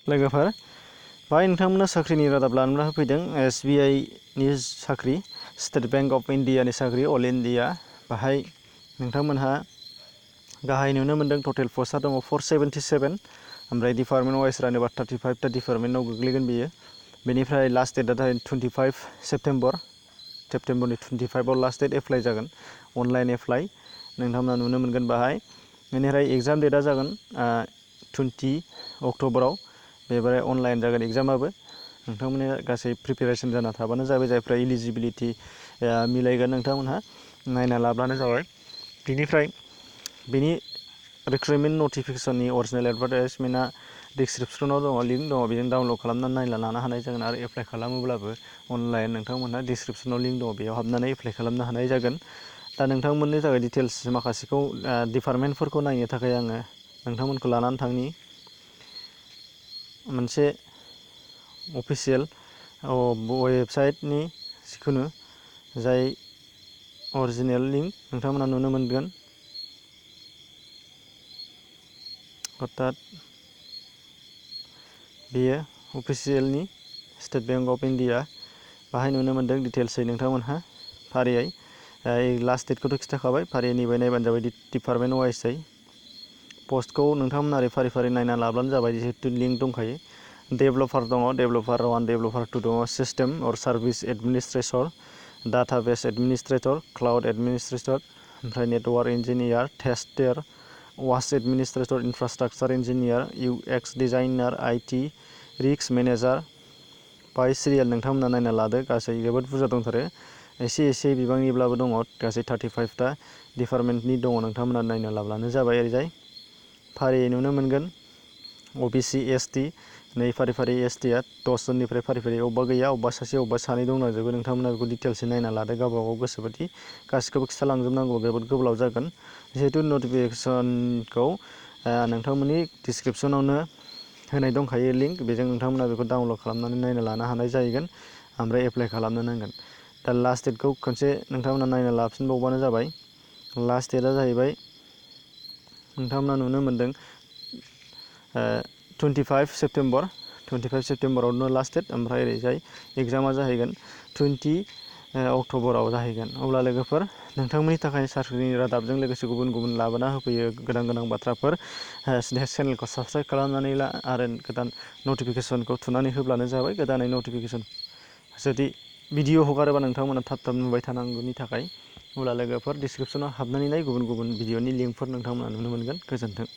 लोगोफोर बाहाय नोंथांमोना साख्रिनि रादाब लानानै होफैदों SBI नि साख्रि स्टेट बैंक अफ इन्डिया नि साख्रि अल इन्डिया बाहाय नोंथांमोनहा गाहाय नुनो मोनदों टटेल पस्टआ दङ 477 ओमफ्राय डिपार्टमेन्ट वाइज रानोबा 35 टा डिपार्टमेन्टआव गोग्लैगोन बियो बेनिफ्राय लास्ट डेटआ जाहैबाय 25 सेप्तेम्बरनि 25 आव लास्ट डेट एप्लाइ जागोन अनलाइन एप्लाइ नोंथांमोना नुनो मोनगोन बाहाय बेनिफ्राय एग्जाम डेटआ जागोन 20 अक्ट'बराव बेबाय अनलाइन जागोन एग्जामाबो नोंथांमोननि गासै प्रिपेरेसन जाना थाबानो जाबाय जायफ्रा इलिजिबिलिटि मिलायगोन नोंथांमोनहा नायना लाब्लानो जाबाय बिनिफ्राय बेनि रिक्रुटमेन्ट नटिफिकेसननि अरिजिनेल एडभार्टाइजमेन्टआ डिसक्रिप्सनाव दङ लिंक दङ बेजों डाउनलड खालामनानै नायना लानो हानाय जागोन आरो एप्लाइ खालामोब्लाबो अनलाइन नोंथांमोनहा डिसक्रिप्सनाव लिंक दङ बेयाव हाबनानै एप्लाइ खालामनो हानाय जागोन दा नोंथांमोननि थाखाय डिटेल्स माखासेखौ डिपार्टमेन्टफोरखौ नायनो थाखाय आङो नोंथांमोनखौ लानानै थांनि मोनसे अफिसियेल वेबसाइटनि जिखुनु जाय अरिजिनेल लिंक नोंथांमोना नुनो मोनगोन अर्थात बेयो अफिसियेलनि स्टेट बैंक अफ इन्डिया बाहाय नुनो मोनदों डिटेल्सै नोंथांमोनहा फारियै लास्ट डेटखौथ' खिथाखाबाय फारियै नेबाय नायबानो जाबाय डिपार्टमेन्ट वाइसै पस्टखौ नोंथांमोना ओरै फारि फारि नायना लाब्लानो जाबाय जिहेतु लिंक दंखायो डेभेलपार दङ डेभेलपार 1 डेभेलपार 2 दङ system or service administrator database administrator cloud administrator ओमफ्राय नेटवर्क इन्जिनियार टेस्टार वास administrator infrastructure engineer UX designer IT risk manager बाय सिरियाल नोंथांमोना नायना लादो गासै जोबोद बुरजा दंथारो एसे बिबांनिब्लाबो दङ गासै 35 टा डिपार्टमेन्टनि दङ नोंथांमोना नायना लाब्लानो जाबाय ओरैजाय फारियै नुनो मोनगोन OBC ST नै फारि फारि ST आ 10 जननिफ्राय फारि फारि अबेबा गैया अबेबा सासे अबेबा सानै दंलाजोबो नोंथांमोना बेखौ डिटेल्सै नायना लादो गावबा गाव गोसोबादि गासिखौबो खिथालांजोबनांगौ जोबोद गोलाव जागोन जिहेतु नटिफिकेसनखौ नोंथांमोननि डिसक्रिप्सनावनो होनाय दंखायो लिंक बेजों नोंथांमोना बेखौ डाउनलड खालामनानै नायना लानो हानाय जाहैगोन ओमफ्राय एप्लाइ खालामनो नांगोन दा लास्ट डेटखौ खनसे नोंथांमोना नायना लाफिनबावबानो जाबाय लास्ट डेटआ जाहैबाय नोंथांमोना नुनो मोनदों 25 सेप्तेम्बरावनो लास्ट डेट ओमफ्राय ओरैजाय एग्जामा जाहैगोन 20 अक्ट'बराव जाहैगोन अब्ला लोगोफोर नोंथांमोननि थाखाय साख्रिनि रादाबजों लोगोसे गुबुन गुबुन लाबोना होफैयो गोनां बाथ्राफोर चेनेलखौ साबस्क्राइब खालामनानै ला आरो गोदान नटिफिकेसनखौ थुनानै होब्लानो जाबाय गोदानै नटिफिकेसन जुदि भिडिअ हगारोबा नोंथांमोना थाब नुबाय थानांगौनि थाखाय अब्ला लोगोफोर डिसक्रिप्सनाव हाबनानै नाय गुबुन गुबुन भिडिअनि लिंकफोर नोंथांमोना नुनो मोनगोन गोजोन्थों।